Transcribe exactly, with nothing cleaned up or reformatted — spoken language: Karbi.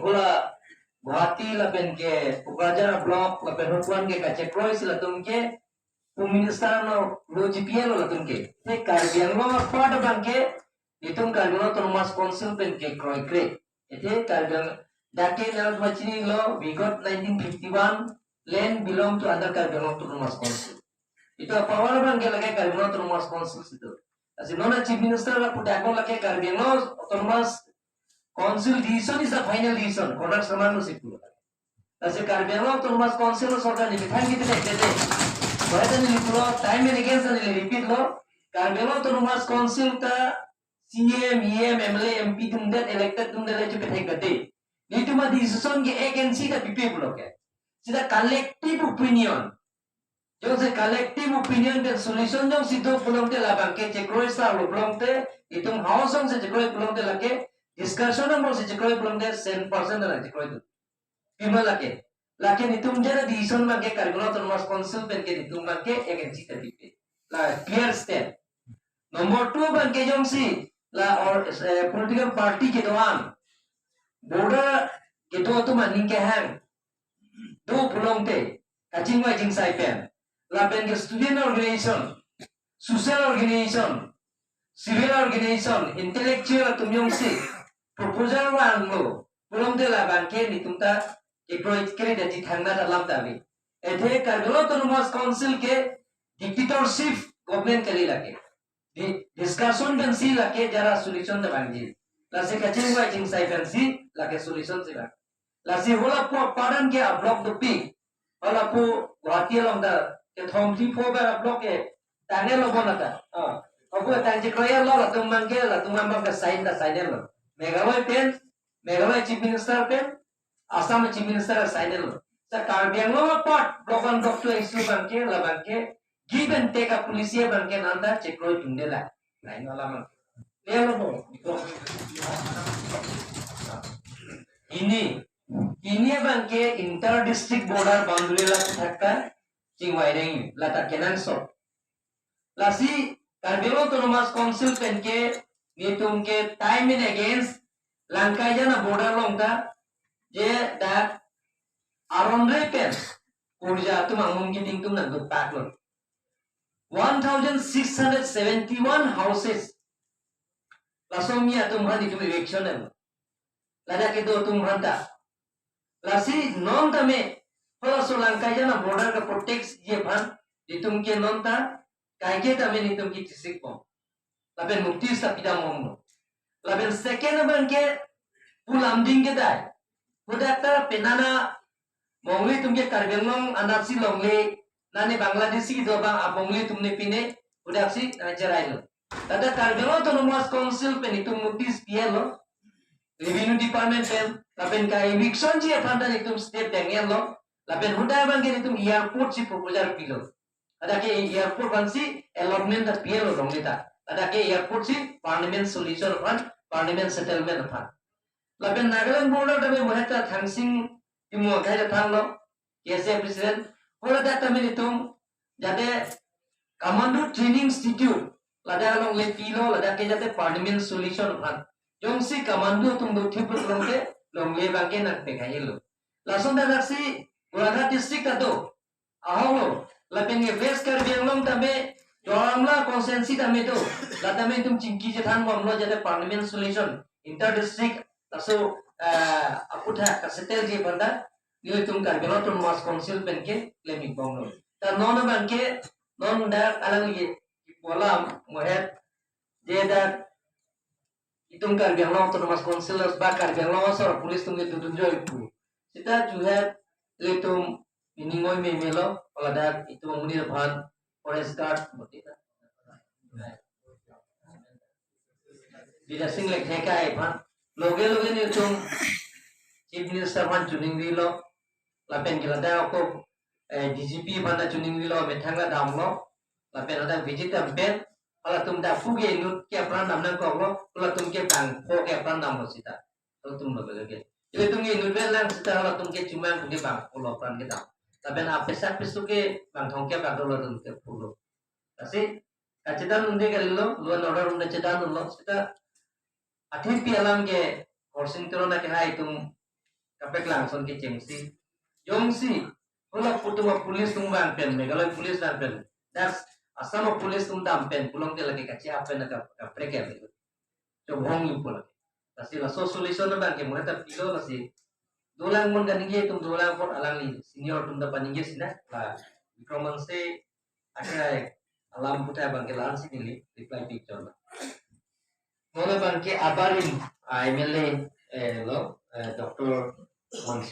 Bola Guwahati lapen ke Kokrajhar block lapen Hukwan ke kachekroi si latum ke pu minister no lo G P L lo latum ke. Te Karbi Anglong apart abang ke itum Karbi Anglong Autonomous Council pen kekroikre. Ete Karbi Anglong dake nang machinilo, we got nineteen fifty-one land belong to under Karbi Anglong Autonomous Council. Itum power abang ke lake Karbi Anglong Autonomous Council si do. Lasi non a Chief Minister lapu dak abang lake Karbi Anglong Autonomous Council decision is the final decision. Konak saman lo si pu. Lasi Karbi Anglong Autonomous Council lo sorkar ni bithang kiti tek tete. Bahaya neli pulo, time and again neli repeat lo. Karbi Anglong Autonomous Council ta C E M, E M, M L A, M P atum det, elected atum det le chepethek tete. Netum a decision ke agency ta pipe pulo ke. Sita collective opinion. Jongsi collective opinion pen solution jongsi do pulote labang ke chekroi sa lo pulote, itum house jongsi chekroi pulote lake, discussion jongsi chekroi pulote, cent percent la chekroi do. Pima lake. Lake netum jara decision abang ke Karbi Anglong Autonomous Council pen ke netum abang ke agency ta pipe. La clear stand. Number two abang ke jongsi la or, eh, political party kedo-an border kedo atum aning kehang do pulote, kachingvai chingsai pen, lapen ke student organization, social organization, civil organization, intellectual atum jongsi proposal vanglo pulote labang ke netum ta kekroi kre dati thangnat alam ta ave. Ete Karbi Anglong Autonomous Council ke dictatorship government kali lake. Di discussion pensi lake jara solution ta vangji. Lasi kachingvai chingsai pensi lake solution si vang. Lasi halapu paran ke a block dopik. Halapu Guwahati along ta kethom three four bar a block ke tanglo bonta. Ah. Apu tangji kroilo latum abang ke, latum abang ke sign ta sign lo. Meghalaya pen, Meghalaya Chief Minister pen, Assam Chief Minister sign lo. Sa Karbi Anglong apart block one block two issue abang ke, labang ke give and take a policy abang ke nanda chekroi tungde la. Lain alam. Lain alam. Pini, pini abang ke inter district border boundary la thakta chingvai reng lata kenangsot. Lasi Karbi Anglong Autonomous Council pen ke netum ke time and again Langkaijan a border along ta je dak aron re pen kurja atum angmung kiting atum nangduk paklo. One thousand six hundred seventy-one houses. Laso mi atum aphan itum eviction lo. Ladak kedo atum aphan ta. Lasi non tame, halaso Langkaijan a border kaprotect ji aphan, itum ke non ta, kaike tame itum ke chisik pon. Lapen notice ta pidam bomlo. Lapen second abang ke pu Lumding kedai. Hadak ta penana Mongle atum ke Karbi Anglong anatsi longle, nane Bangladeshi do abang a Mongle atum ne pine, hadak si, ah, cherailo. Tata Karbi Anglong Autonomous Council pen itum notice pilo. Revenue Department pen, lapen ka eviction ji aphan ta itum step denglo. Lapen hadak abang ke itum airport si proposal pilo. Hadak ke airport aphan si allotment ta pilo longle ta. Hadak ke airport si permanent solution aphan, permanent settlement aphan. Lapen Nagaland border tame mohet ta Thangsing Timung akhai ta thanglo, K S A president. Hadak tame itum jate Commando Training Institute, ladak along le pilo, ladak ke jate permanent solution aphan. Jongsi commando atum do thip along ke, longle abang ke nangpekhailo. Lason hadak si Golaghat district ta do. Ahoklo, lapen ke West Karbi Anglong tame, Dolamara constituency tame do, la tame itum chingki chethan bomlo jate permanent solution, inter district, laso, eh, aphuthak ka settle ji aphan ta, nelitum Karbi Anglong Autonomous Council pen ke klem ik bomlo. Ta non abang ke, non dak alangli pu alam mohet, je dak itum Karbi Anglong Autonomous Council ba Karbi Anglong asor police atum ke dodun joi pu. Seta juhet ilitum pini ingkoi meme lo, ladak itum amonit aphan forest guard boti ta. Bidya Sing Lektheka aphan. Loge loge nelitum Chief Minister aphan choningrilo. Lapen ke ladak ako, eh, D G P aphan ta choningrilo, methang la damlo. Lapen ladak visit campaign. Halatum dak pu ke inut ke apran dam nangkoklo, halatum ke bangpho ke apran damlo seta. Halatum lo ke. Ilitum ke inut vet lang seta halatum ke chumang ke bangpho lo apran kedam. Lapen apesa pesu ke bangthong ke bangdolo halatum ke pulo. Lasi, kachethan unde kalilo, law and order unde chethan unlo seta. Athengpi alam ke Khorsing Teron akehai atum kapeklang ason kechengsi. Jongsi, hala pu atum a-police atum vang pen, Meghalaya police vang pen, das Assam a-police atum dam pen, pulote lake kachi-ap pen ka, kaprek ya begitu. Chobhong yu pulo. Lasi laso solution abang ke mo ta pilo lasi. Dolang mon kaningje atum dolang apot alangli senior atum ta paningje sinang. La Bikram Hanse akhai alam puthot abang ke la-ansi neli reply pik chot. Mo abang ke abarim, ah, M L A, eh, lo, eh, Doctor Hanse.